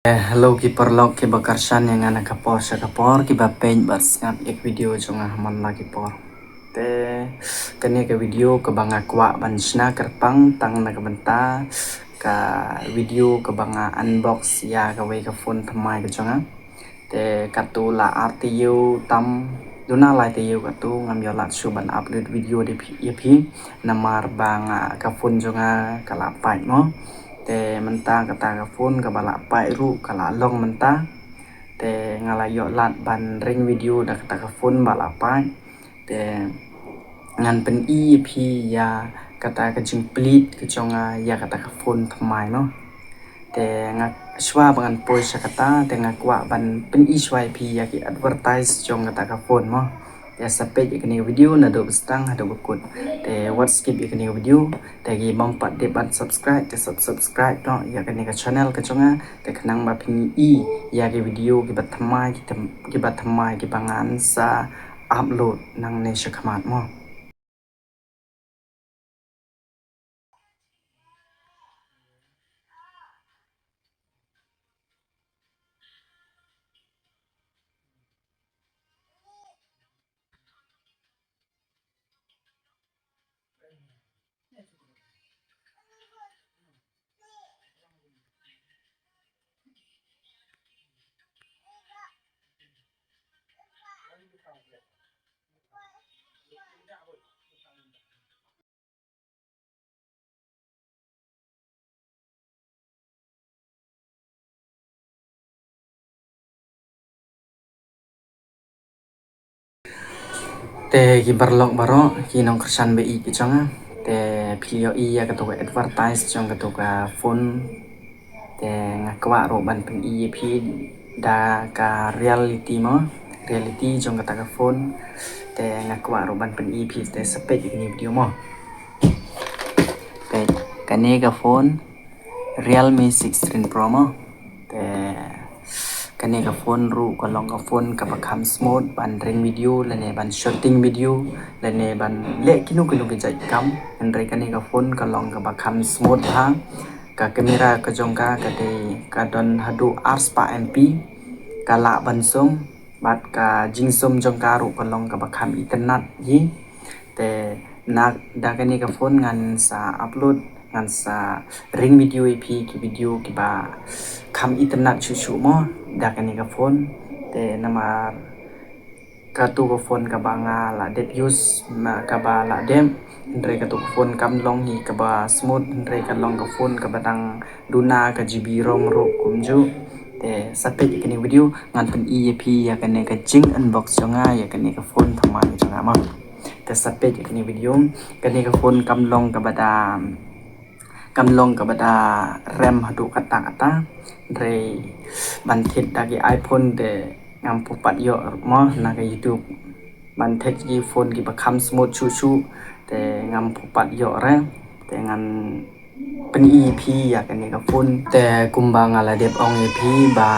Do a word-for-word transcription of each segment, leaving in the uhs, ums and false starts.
Eh, hello ki paralok kiba kyrshan ïa nga na ka por sha ka por, kiba peit bad sngap ïa ka video jong nga ha man la ki por. Te kane ka video kaba nga kwah ban shna kyrpang tang na ka bynta ka video kaba nga unbox ïa kawei ka phone thymmai ka jong nga. Te katto la ar taïew tam, duna lai taïew katto ngam ïoh lad shuh ban upload video ïa phi, ïa phi namar ba nga ka phone jong nga ka la pait mo. Te mynta kata ka phone kaba la pait ruh ka la long mynta. Te nga la ïoh lad ban ring video da kata ka phone ba la pait. Te ngan pyni ïa phi ïa kata ka jingplie ka jong nga ïa kata ka phone thymmai mo. Te nga, shuwa ba ngan poi sha kata, te nga kwah ban pyni shuwa ïa phi ïa ki advertise jong kata ka phone mo. Te sa peit ïa kane ka video naduh ba sdang haduh ba kut. Te wat skip ïa kane ka video. Te ki bym pat dep ban subscribe, te sub-, subscribe noh ïa kane ka channel ka jong nga. Te khnang ba phin ïohi ïa ki video kiba thymmai, ki thymmai, kiba thymmai kiba ngan sa upload nangne shakhmat mo. Te ki paralok baroh, ki nongkyrshan ba ïeit ki jong nga. Te phi ïohi ïa kato ka advertise jong kato ka phone. Te nga kwah ruh ban pyni ïa phi da ka reality mo, reality jong kata ka phone. Te nga kwah ruh ban pyni ïa phi, te sa peit ïa kane ka video mo. Te kane ka phone Realme sixteen Pro mo. Te kane ka phone ruh ka long ka phone kaba kham smooth ban ring video lane ban shooting video lane ban leh kino kino ki jait kam. Hynrei kane ka phone ka long kaba kham smooth ha ka camera ka jong ka, ka dei ka don haduh ar spah M P, ka lah ban zoom, bad ka jingsum jong ka ruh ka long kaba kham itynnad hi. Te na da kane ka phone ngan sa upload, ngan sa ring video ïa phi ki video kiba kham itynnad shuh shuh mo da kane ka phone. Te namar kato ka phone kaba nga la dep use, ma kaba la dep, hynrei kato ka phone kam long hi kaba smooth, hynrei ka long ka phone kaba dang duna ka G B ROM ruh kumjuh. Te sa peit ïa kane ka video, ngan pyni ïa phi ïa kane ka jing unbox jong nga ïa kane ka phone thymmai jong nga mo. Te sa peit ïa kane ka video, kane ka phone kam long kaba da, kam long kaba da RAM haduh katta katta. Hynrei ban thied da ki iPhone te ngam pat ïoh mo na ka YouTube. Ban thied ki phone kiba kham smooth shuh shuh te ngam pat ïoh re. Te ngan pyni ïa phi ïa kane ka phone. Te kumba nga la dep ong ïa phi ba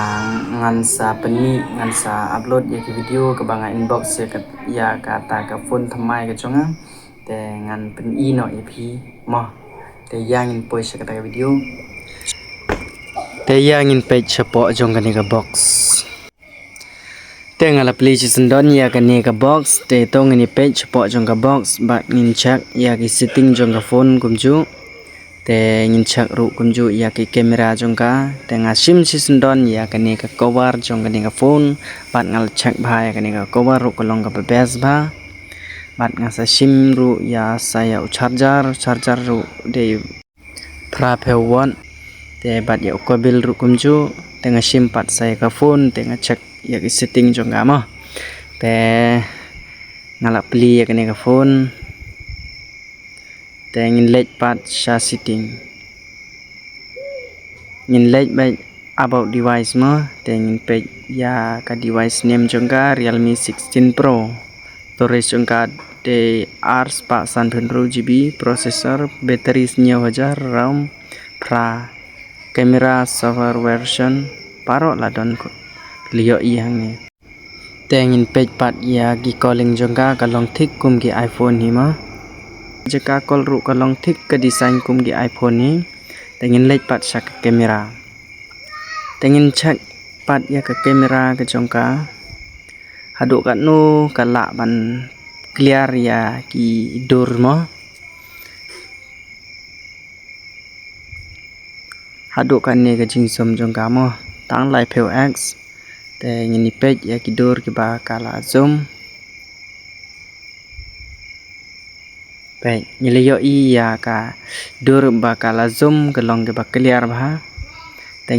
ngan sa pyni, ngan sa upload ïa ki video kaba nga unbox ïa ka, ïa kata ka phone thymmai ka jong nga. Te ngan pyni noh ïa phi mo. Te ïa ngin poi sha kata ka video. Te ïa ngin peit shapoh jong kane ka box. Te nga la plie shisyndon ïa kane ka box, te to ngin ïa peit shapoh jong ka box bad ngin check ïa ki setting jong ka phone kumjuh. Te ngin check ruh kumjuh ïa ki camera jong ka. Te nga shim shisyndon ïa kane ka cover jong kane ka phone bad nga la check bha ïa kane ka cover ruh ka long kaba best bha. Bad nga sa shim ruh ïa sa ïa u charger, charger ruh dei phra phew watt. Te bad ïa u cable ruh kumjuh. Te nga shim pat sa ïa ka phone, te nga check ïa ki setting jong ka mo. Te nga la plie ïa kane ka phone. Te ngin leit pat sha setting. Ngin leit beit about device mo, te ngin peit ïa ka device name jong ka Realme sixteen Pro. Storage jong ka dei ar spah sanphew hynriew G B, processor, battery hynñiew hajar, RAM phra, camera, software version, baroh la don ko. Leh ïohi hangne. Te ngin peit pat ïa ki calling jong ka, ka long thik kum ki iPhone hi mo. Jaka call ruh ka long thik, ka design kum ki iPhone hi. Te ngin leit pat sha ka camera. Te ngin check pat ïa ka camera ka jong ka. Haduh katno ka lah ban clear ïa ki dur mo. Haduh kane ka jingzoom jong ka mo. Tang laiphew X. Te ngin ïa peit ïa ki dur kiba ka la zoom. Peit, ngi la ïohi ïa ka dur ba ka la zoom ka long kaba clear bha. Te,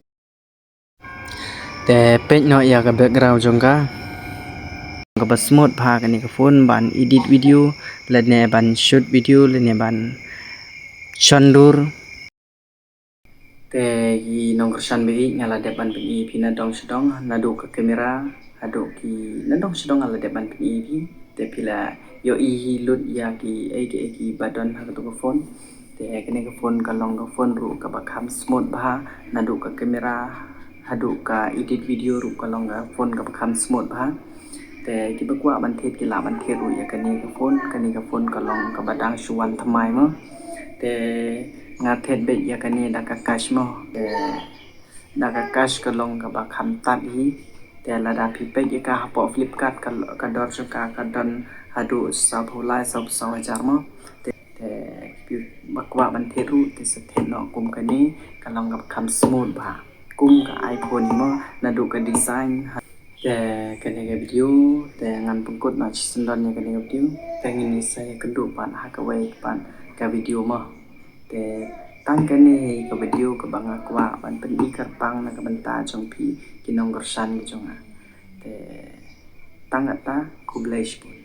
te peit noh ïa ka background jong ka. Kaba smooth bha kane ka phone ban edit video, lane ban shoot video, lane ban shon dur. Te ki nongkyrshan ba ïeit, nga la dep ban pyni phi na dong sha dong, naduh ka camera haduh ki na dong sha dong nga la dep ban pyni phi. Te phi la ïohi hi lut ïa ki ei ki ei kiba don ha kato ka phone. Te kane ka phone ka long ka phone ruh kaba kham smooth bha, naduh ka camera haduh ka edit video ruh ka long ka phone kaba kham smooth bha. Te kiba kwah ban thied ki lah ban thied ruh ïa kane ka phone, kane ka phone ka long kaba dang shu wan thymmai mo. Te nga thied beit ïa kane da ka cash mo. Te da ka cash ka long kaba kham tad hi. Te lada phi peit ïa ka hapoh Flipkart ka, ka dor jong ka ka don haduh sawphew lai, saw, saw hajar mo. Te, te phi ba kwah ban thied ruh te sa thied noh kum kane, ka long kaba kham smooth bha. Kum ka iPhone hi mo, naduh ka design. Te kane ka video te ngan pynkut noh shisien don ïa kane ka video. Te ngin ïa sa ïakynduh pat ha kawei pat ka video mo. Te tang kane hi ka video kaba nga kwah ban pyni kyrpang na ka bynta jong phi ki nongkyrshan ki jong nga. Te tang kata, khublei shibun.